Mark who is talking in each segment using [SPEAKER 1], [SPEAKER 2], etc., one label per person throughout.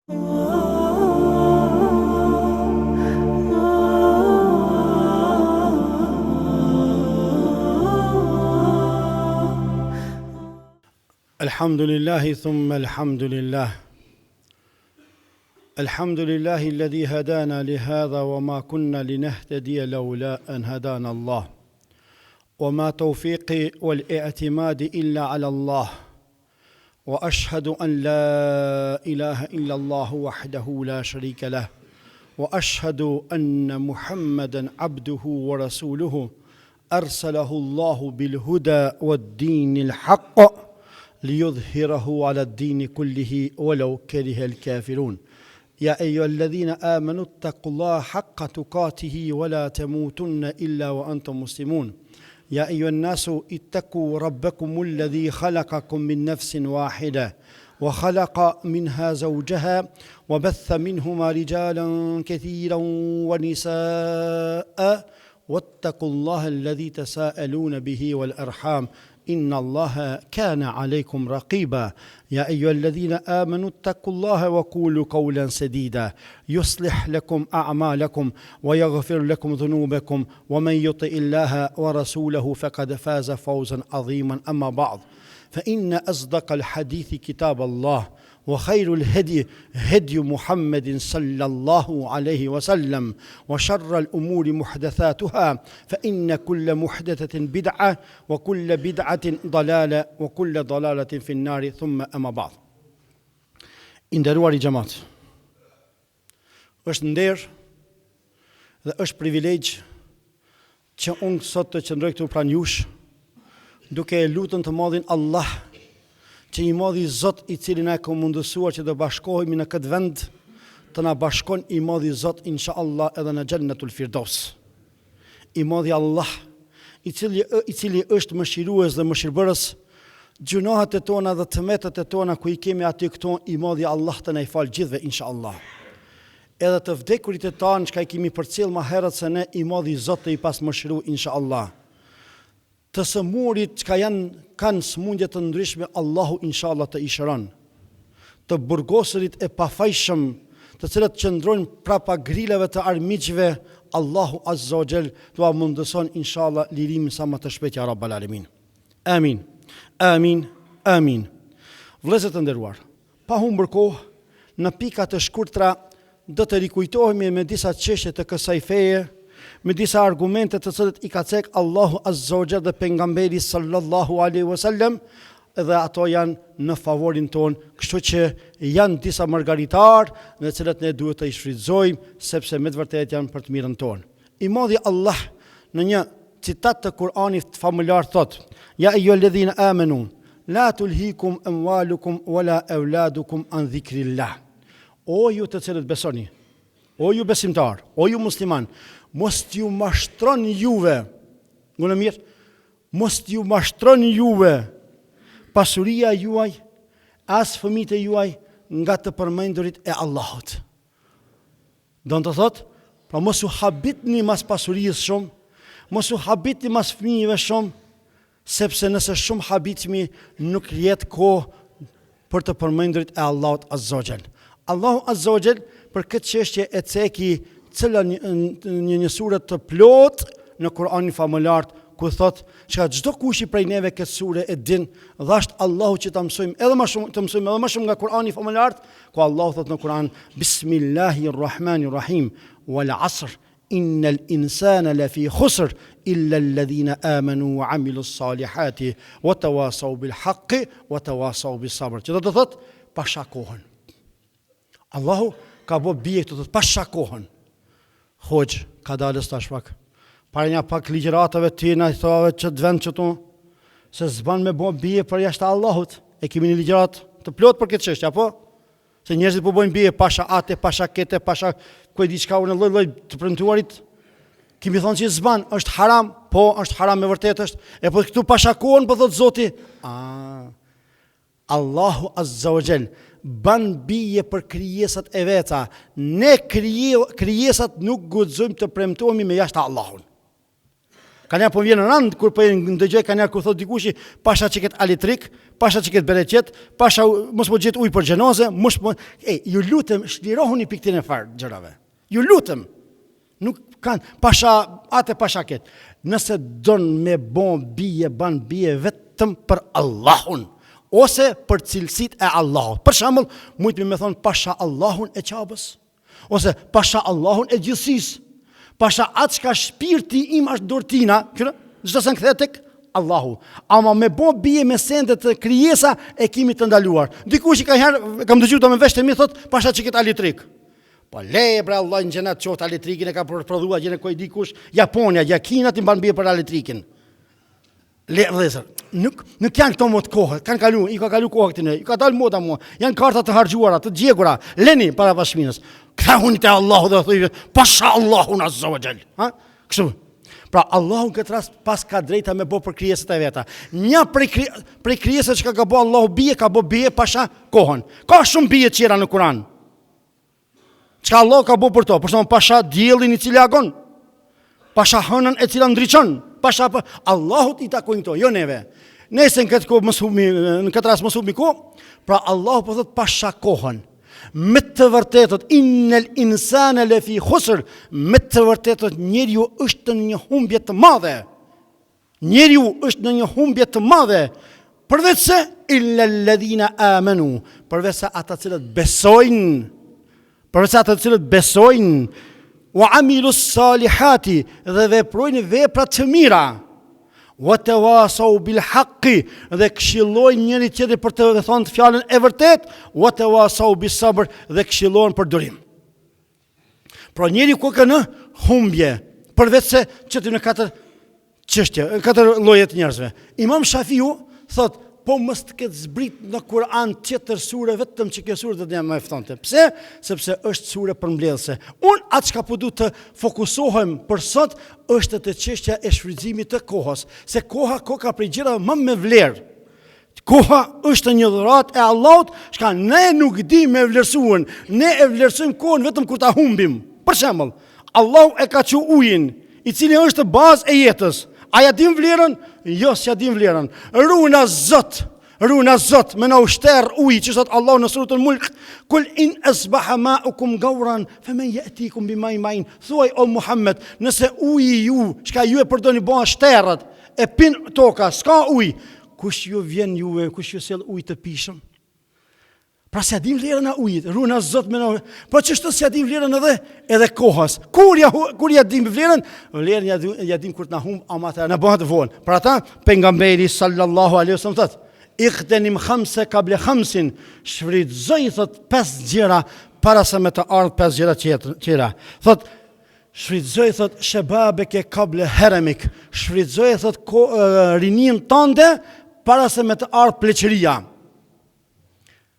[SPEAKER 1] الحمد لله ثم الحمد لله الحمد لله الذي هدانا لهذا وما كنا لنهتدي لولا أن هدانا الله وما توفيقي والاعتماد إلا على الله وأشهد أن لا إله إلا الله وحده لا شريك له وأشهد أن محمدا عبده ورسوله أرسله الله بالهدى والدين الحق ليظهره على الدين كله ولو كره الكافرون يا أيها الذين آمنوا اتقوا الله حق تقاته ولا تموتن إلا وأنتم مسلمون يا أيها الناس اتقوا ربكم الذي خلقكم من نفس واحدة وخلق منها زوجها وبث منهما رجالا كثيرا ونساء واتقوا الله الذي تساءلون به والأرحام إن الله كان عليكم رقيبا يا أيها الذين آمنوا اتقوا الله وقولوا قولا سديدا يصلح لكم أعمالكم ويغفر لكم ذنوبكم ومن يطع الله ورسوله فقد فاز فوزا عظيما أما بعد فإن أصدق الحديث كتاب الله وخير الهدي هدي محمد صلى الله عليه وسلم وشر الأمور محدثاتها فإن كل محدثة بدعة وكل بدعة ضلالة وكل ضلالة في النار ثم أما بعد I nderuari xhemat është nder dhe është privilegj që unë sot të qëndroj këtu pranë jush, duke e lutun të madhin Allah, që i madhi Zot i cili na e ka mundësuar që të bashkohemi në këtë vend, të na bashkon i madhi Zot insha Allah edhe në Xhennetul Firdaus. I madhi Allah, i cili i cili është mëshirues dhe mëshirbërës, gjynahet e tona dhe të metat e tona ku i kemi aty këto, i madhi Allah të na i falë gjithve insha Allah. Edhe të vdekurit e tanë çka i kemi përcjell ma herët se ne i madhi Zot të i pastë mëshiru insha Allah. Të sëmurit çka janë kanë sëmundje të ndryshme Allahu insha Allah të i shëron. Të burgosurit e pafajshëm të cilët qëndrojnë prapa grilave të armiqve Allahu azza wa xhel t'ua mundëson insha Allah lirimin sa më të shpejtë ja rabbal alemin. Amin. Amin. Amin. Vëllezër të nderuar, Pa humbur kohë, në pika të shkurtra do të rikujtohemi me disa çështje të kësaj feje, me disa argumente të cilët i ka cek Allahu Azza wa Jall dhe pejgamberi sallallahu alaihi wasallam dhe ato janë në favorin tonë, kështu që janë disa margaritarë në të cilët ne duhet të i shfrytëzojmë sepse me të vërtetë janë për të mirën tonë. I madhi Allah në një citat të Kur'anit famëlartë thotë: Ja ejuhalledhina amanu la tulhikum amwalukum wala auladukum an dhikrillah. O ju të cilët besoni, o ju besimtarë, o ju musliman, mos t'ju mashtron juve, ngoni mirë, mos t'ju mashtron juve pasuria juaj, as fëmijët e juaj nga të përmendurit e Allahut. Don të thotë, pra mos u habitni mas pasurisë shumë, mos u habitni mas fëmijëve shumë, sepse nëse shumë habitmi nuk jet kohë për të përmendurit e Allahut Azza wa Jall. Allahu Azza wa Jall për këtë çështje e ceki cila një, një, një sure të plotë në Kur'anin famëlartë ku thotë çka çdokushi prej neve këtë sure e din dhashtë Allahu që ta mësojmë edhe më shumë të mësojmë edhe më shumë nga Kur'ani famëlartë Ku Allahu thotë në Kur'an Bismillahir Rahmanir Rahim wal asr innal insana lafi khusr illa alladhina amanu wa amilus salihati wa tawasaw bil haqqi wa tawasaw bis sabr. Që do të thotë pasha kohën. Allahu ka bo bije këtu thotë pasha kohën. Hoxhë, kadalë tash pak. Para nja pak ligjëratave ti na i thave që të vend qëtu, se s'ban me bo bije përjashta Allahut. E kemi një ligjëratë të plotë për këtë çështje, apo? Se njerëzit po bojnë bije pasha ate, pasha kete, pasha ku e di çka unë lloj lloj të premtuarit. Kemi thonë që s'ban, është haram, po është haram me vërtet është. E po këtu pasha kohën po thotë Zoti. A Allahu Azza wa Jall ban bije për krijesat e veta. Ne krijesat nuk guxojmë të premtohemi me jashta Allahun. Kanjëherë po vjen rand kur po e ndëgjoj kanjëherë kur thot dikushi pasha qëkët elektrik, pasha qëkët bereqet, pasha mos m'u gjet ujë për xhenaze, mos po e ju lutem shlirohuni pi këtyne farë gjërave. Ju lutem. Nuk kanë pasha atë pasha këtë. Nëse don me bo bije, ban bije vetëm për Allahun ose për cilësitë e Allahut. Për shembull, mujtmi me thon pasha Allahun e Qabës. Ose pasha Allahun e gjithësisë. Pasha atë çka shpirti im është n'dorë tina, këra, çdo sen kthehet tek Allahu. Ama me bo bije me sende të krijesa e kimi të ndaluar. Dikush i ka herë, kam dëgju me veshtë e mi, thot, pasha qëkët elektrik. Po le bre Allah në xhenet qoftë elektrikin e ka prodhua gjene ku e di kush, Japonia, ja Kina t'i mban bije për elektrikin. Le vëllezër, nuk nuk janë këto më të kohë, kanë kalu, i ka kalu koha këtyne, i ka dalë moda mua. Janë karta të harxhuara, të djegura. Leni para pas shpinës. Kthehuni te Allahu dhe thuj, pasha Allahun azza wa jall. Ha? Kështu. Pra Allahu në këtë rast pas ka drejta me bo për krijesat e veta. Një prej kri, prej krijesave që ka ka bo Allahu bije, ka bo bije pasha kohën. Ka shumë bije tjera në Kur'an. Çka Allahu ka bo për to? Për shembull, pasha diellin i cili agon. Pasha hënën e cila ndriçon. Pasha për... Allahut i takojnë këto, jo neve. Nëse në këtë kohë mos humi, në këtë rast mos humi kohë, pra Allahu po thot pasha kohën. Me të vërtetë innel insane le fi khusr, me të vërtetë njeriu është në një humbje të madhe. Njeriu është në një humbje të madhe, përveçse illa alladhina amanu, përveçse ata të cilët besojnë, përveçse ata të cilët besojnë wa amilu salihati dhe veprojnë vepra të mira. Wa tawasau bil haqqi dhe këshillojnë njëri tjetrin për të thënë fjalën e vërtetë, wa tawasau bis sabr dhe këshillohen për durim. Pra njeriu koka në humbje, përveçse qëtyne katër çështje, katër lloje të njerëzve. Imam Shafiu thot, po mos të ketë zbrit në Kur'an tjetër sure, vetëm që kjo sure do të më mjaftonte. Pse? Sepse është sure përmbledhëse. Unë atë çka po du të fokusohem për sot është te çështja e shfrytëzimit të kohës, se koha koka prej gjërave më me vlerë. Koha është një dhuratë e Allahut, çka ne nuk di me vlerësuen. Ne e vlerësojmë kohën vetëm kur ta humbim. Për shembull, Allahu e ka çu ujin, i cili është bazë e jetës. A ja dim vlerën? Jo, s'ja dim vlerën. Runa Zot, runa Zot, me na u shterr uji, që thot Allahu në suratul Mulk, kul in asbaha ma'ukum gauran, femen je'tikum bi main ma'in. Thuaj o Muhammed, nëse uji ju, çka ju e përdoni bëhet shterrët, e pin toka, s'ka ujë, Kush ju vjen juve, kush ju sjell ujë të pijshëm? Pra s'ja dim vlerën e ujit, runa Zot me na. Po qështu s'ja dim vlerën edhe edhe kohës. Kur ja kur ja dim vlerën? Vlerën ja ja dim kur të na humb, ama të na bëhet vonë. Për ata pejgamberi sallallahu alaihi wasallam thot: "Ightenim khamsa qabla khamsin", shfrytëzoj thot pesë gjëra para se me të ardh pesë gjëra tjera. Thot Shfrytëzoj thot shebabeke kable heremik, shfrytëzoj thot ko, rininë tënde para se me të ardh pleqëria.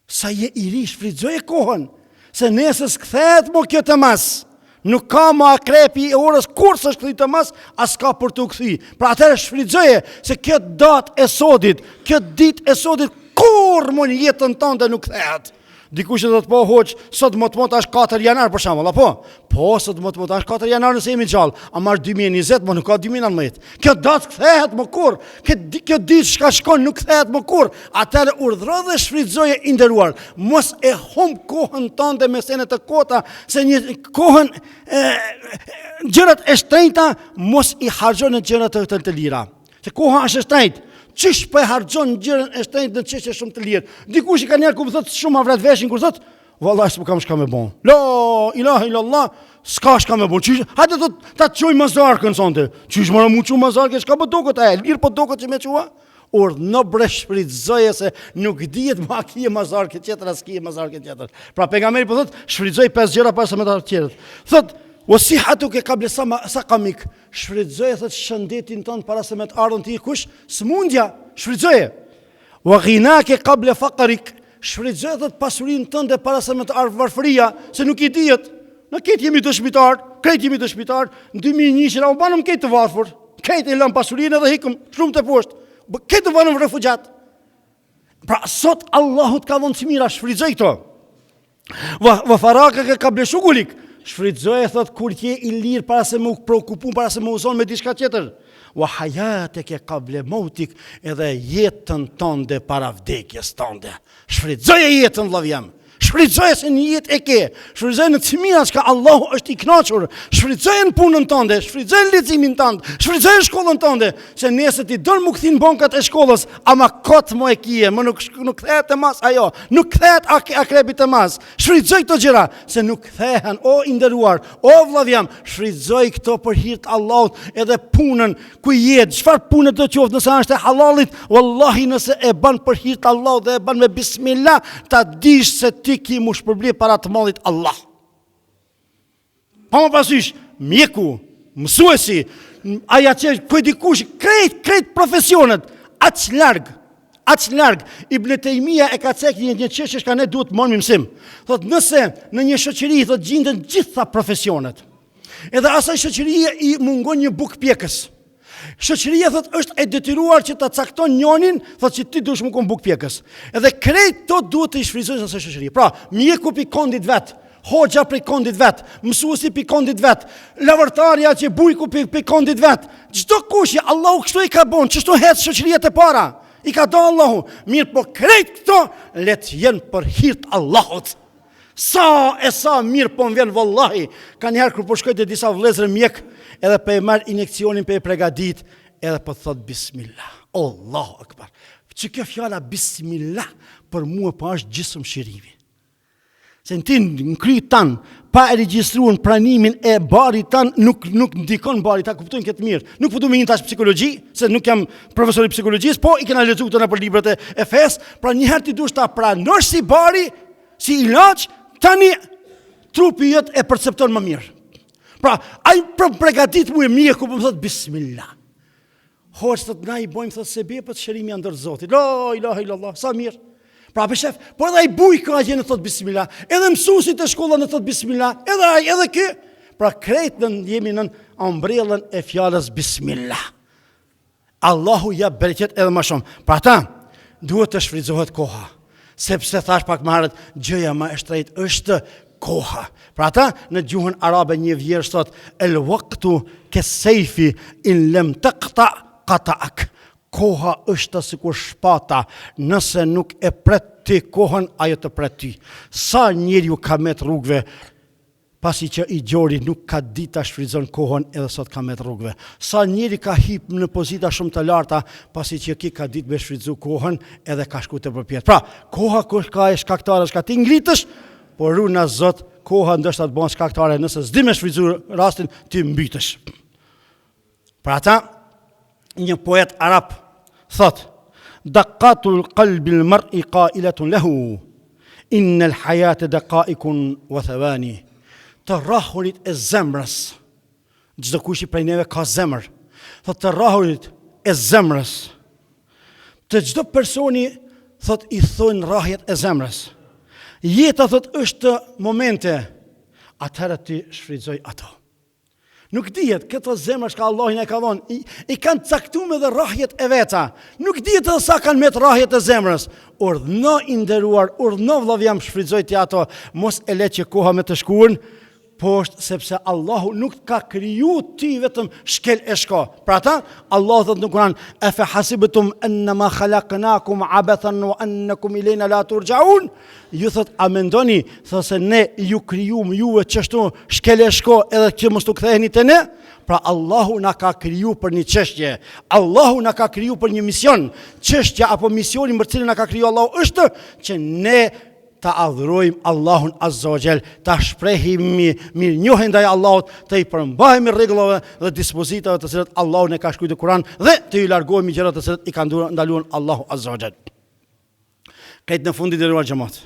[SPEAKER 1] Sa je i ri, shfrytëzoje kohën, se nesër s'kthehet mo kjo të mas. Nuk ka më akrepi i orës kurrë s'është kthy të mas, as ka për t'u kthy. Pra atëherë shfrytëzoje se kjo datë e sodit, kjo ditë e sodit kurrë më në jetën tënde nuk kthehet. Dikush do thotë po hoxhë, sot motmot është 4 janar për shembull, apo? Po, sot motmot është 4 janar nëse jemi gjallë, ama është 2020, mo nuk ka 2019. Kjo datë s'kthehet më kurrë, kjo, kjo ditë çka shkon nuk kthehet më kurrë. Atëherë urdhro dhe shfrytëzoje i nderuar, mos e humb kohën tënde me sene të kota, se një kohën e, gjërat e shtrenjta mos i harxho në gjëra të, të, të lira. Se koha është e shtrenjtë. Qysh po e harxhon gjërën e shtrenjtë në çështje shumë të lirë. Dikush i ka njerë kur më thotë shumë ma vret veshin kur thotë, vallahi s'po kam çka me bon. La ilaha illallah, s'ka çka me bon. Qysh, hajde thot ta çoj mazarkën sonte. Qysh more mu çu mazarkën, çka po doket ajo? Lirë po doket që me çua? Urdhno bre shfrytëzoje se nuk dihet ma kie mazarkë tjetër, as kie mazarkë tjetër. Pra pejgamberi po thotë, shfrytëzoj pesë gjëra para se me të tjerët. Thotë, "Wa sihatuke kable sakamik." Shfrytëzoje thotë shëndetin tënd para se me të ardhën ti kush? Smundja, shfrytëzoje. Wa ghinake qabla faqrik, shfrytëzoje thotë pasurinë tënde para se me të ardhë varfëria, se nuk i dihet. Na krejt jemi dëshmitar, krejt jemi dëshmitar, në 2001 u banëm krejt të varfër, krejt e lamë pasurinë edhe hikëm, lshum teposhtë. Krejt u banëm refugjat. Pra sot Allahu të ka dhënë të mira, shfrytëzoj këto. Wa, wa faragake kable shugulik, shfrytëzoje thot kur je i lirë para se me u preokupu, para se me u zonë me diçka tjetër. Wa hayateke kable mautik, edhe jetën tënde para vdekjes tënde. Shfrytëzoje jetën vëllavi jem. Shfrytëzoje se një jetë e ke. Shfrytëzoje në të mira çka Allahu është i kënaqur. Shfrytëzoje në punën tënde, shfrytëzoje në leximin tënd, shfrytëzoje në shkollën tënde, se nesër ti don m'u kthy në bankat e shkollës, ama kot më e kije, më nuk nuk kthehet të mas ajo, nuk kthehet ak akrepi të mas. Shfrytëzoj këto gjëra, se nuk kthehen, o i nderuar, o vëllavi jem, shfrytëzoj këto për hir të Allahut, edhe punën ku je, çfarë pune do të qoftë, nëse është e hallallit, wallahi nëse e bën për hir të Allahut dhe e bën me bismillah, ta dish se ti ki m'u shpërbly para të madhit Allah. Pa marrë parasysh, mjeku, mësuesi, aja që ku dikush, krejt, krejt profesionet, aq larg, aq larg, Ibn Tejmija e ka cek një, një çështje që ne duhet të marrim mësim. Thot, nëse në një shoqëri, thot, gjinden gjitha profesionet, edhe asaj shoqërie i mungon një bukëpjekës, Shoqëria thot është e detyruar që ta cakton njonin, thot që ti duhesh me kon bukëpjekës. Edhe krejt to duhet të i shfrytëzojnë asaj shoqërie. Pra, mjeku pi kondit vet, hoxha prej kondit vet, mësuesi pi kondit vet, lavërtarja që bujku pi, pi kondit vet. Çdo kush që Allahu kështu i ka bon, qështu hec shoqëria të para. I ka do Allahu. Mirëpo krejt këto le të jenë për hir të Allahut. Sa e sa mirë po më vjen vallahi, kanjëherë kur po shkoj te disa vëllezër mjek, edhe po e merr injeksionin po e pregadit, edhe po thot bismillah. Allahu akbar. Që kjo fjala bismillah për mua po është gjysëm shërimi. Se në ti në kry tan, pa e regjistruar pranimin e barit tan, nuk, nuk ndikon bari, ta kuptojnë këtë mirë. Nuk po du me hi tash psikologji, se nuk jam profesor i psikologjisë, po i kena lexu këto nëpër librat e, e fesë, pra njëherë ti duhesh ta pranosh si bari, Si ilaç, tani trupi jot e percepton më mirë. Pra, ai për pregadit mu e mjeku, po më thot, bismillah. Hoxhë, thot, na i bojmë, thot, sebepet, shërimi janë n'dorë Zotit. La, ilaha illallah, sa mirë. Pra, pe shef, po edhe ai bujku atje në thot bismillah, edhe mësuesi te shkolla në thot bismillah, edhe ai, edhe ky. Pra, krejt në jemi nën ombrellën e fjalës bismillah. Allahu jap bereqet edhe më shumë. Pra ata duhet të shfrytëzohet koha, sepse thash pak më herët, gjëja më e shtrejtë është koha. Pra ata në gjuhën arabe një vjersh thot el waqtu kes-sejfi in lem taqta qata'ak. Koha është sikur shpata, nëse nuk e pret ti kohën, ajo të pret ty. Sa njeriu ka met rrugëve Pasi që i gjori nuk ka ditë ta shfrytëzon kohën edhe sot ka met rrugëve. Sa njeri ka hip në pozita shumë të larta pasi që ky ka ditë me shfrytëzu kohën edhe ka shku të përpjetë. Pra, koha kush ka e shkaktare çka ti ngritësh, por runa Zot, koha ndoshta të bëhet shkaktare nëse s'di me shfrytëzu rastin ti mbytesh. Për ata, një poet arab thot, Dakatu kalbil mer'i kailetun lehu, innel hajate dekaikun wa thevani. Të rrahurit e zemrës, çdokushi prej neve ka zemër, thot të rrahurit e zemrës, të çdo personi, thot i thojnë rrahjet e zemrës. Jeta, thot, është momente, atëherë ti shfrytëzoj ato. Nuk dihet, këto zemra çka Allahu na i ka dhonë, i, i kanë caktume dhe rrahjet e veta. Nuk dihet edhe sa kanë met rrahjet e zemrës. Urdhno i nderuar, urdhno vllavi jem shfrytëzoj ti ato, mos e le që koha me të shku poshtë, sepse Allahu nuk të ka kriju ty vetëm shkel e shko. Për ata, Allahu thotë në Kuran, efe hasibtum ennema khalaknakum abethan wa ennekum ilejna la turxhaun, Ju thot, a mendoni, thot se ne ju krijum juve qështu shkel e shko edhe që mos të ktheheni te ne? Pra Allahu na ka kriju për një çështje. Allahu na ka kriju për një mision. Çështja apo misioni për cilin na ka kriju Allahu është që ne ta adhurojmë Allahun Azza wa Jall, ta shprehim mirënjohjen ndaj Allahut, të i përmbahemi rregullave dhe dispozitave të cilat Allahu na ka shkruar në Kur'an dhe të i largohemi gjërat të cilat i ka ndaluar Allahu Azza wa Jall. Krejt në fund i nderuar xhemat.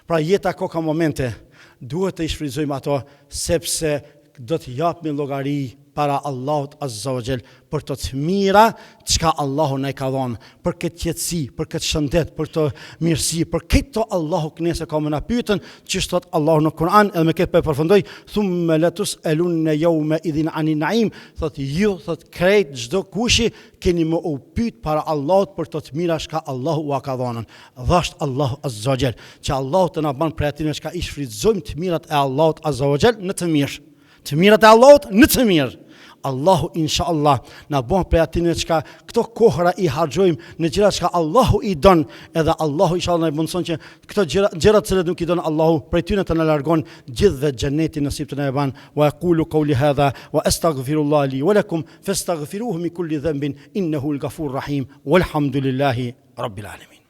[SPEAKER 1] Pra jeta ka ka momente, duhet të i shfrytëzojmë ato, sepse do të japmi llogari para Allahut Azza wa Jall për të të mira çka Allahu na i ka dhonë, për këtë qetësi, për këtë shëndet, për këtë mirësi, për këto Allahu nesër ka me na pyetën, qysh thot Allahu në Kur'an, edhe me këtë po e përfundoj, thumme letus'elunne jeume idhin anin naim, thot ju, thot krejt çdo kushi Keni me u pyt para Allahut për këto të mira çka Allahu ua ka dhënën. Dhashtë Allahu Azza wa Jall, që Allahu të na ban prej atyre çka i shfrytëzojmë të mirat e Allahut Azza wa Jall në të mirë. Të mirat e Allahut në të mirë. Allahu inshallah na bon prej atyne çka këto kohëra i harxhojmë në gjëra çka Allahu i don, edhe Allahu inshallah na mundson që këto gjëra, gjëra të cilat nuk i don Allahu, prej tyre të na largon gjithëve xhenetin nasip të na e ban. Wa aqulu qawli hadha wa astaghfirullah li wa lakum fastaghfiruhu min kulli dhanbin innahu al-ghafur rahim. Walhamdulillahi rabbil alamin.